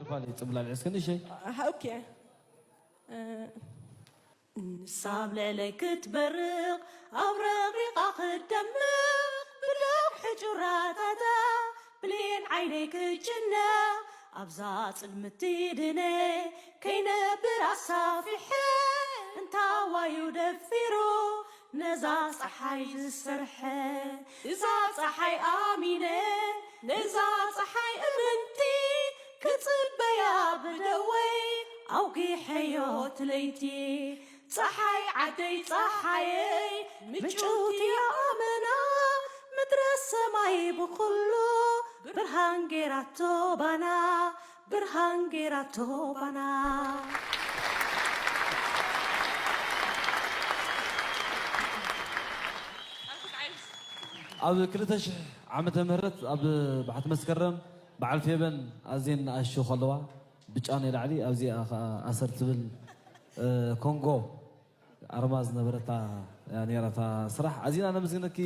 ፋሊ ጽብላል እስከ ንሸይ ኦኬ። ንሳ ኣብ ልዕለይ ክትበርቕ፣ ኣብ ረቕሪቓ ክትደምቕ፣ ብደም ሕጩራታታ ብሌን ዓይነይ ክትጭነቕ፣ ኣብዛ ጽልምቲ ድነ ከይነብር ኣሳፊሐ፣ እንታዋዩ ደፊሩ ነዛ ጸሓይ ዝሰርሐ። እዛ ጸሓይ ኣሚነ፣ ነዛ ጸሓይ እምንቲ፣ ክጽበያ ብደወይ ኣውጊሐዮ እቲ ለይቲ። ጸሓይ ዓደይ ጸሓየይ፣ ምጭውቲ ኣመና፣ ምድረ ሰማይ ብኹሉ ብርሃን ጌራቶ ባና፣ ብርሃን ጌራቶ ባና። ኣብ ክልተ ሽሕ ዓመተ ምህረት ኣብ ባሕቲ መስከረም በዓል ፌበን ኣዜን ንኣሽቱ ከለዋ ብጫ ናይ ላዕሊ ኣብዚኣ ከዓ ኣሰር ትብል እ፣ ኮንጎ ኣርማ ዝነበረታ እያ ነይራታ ስራሕ ኣዚና ነመስግነኪ።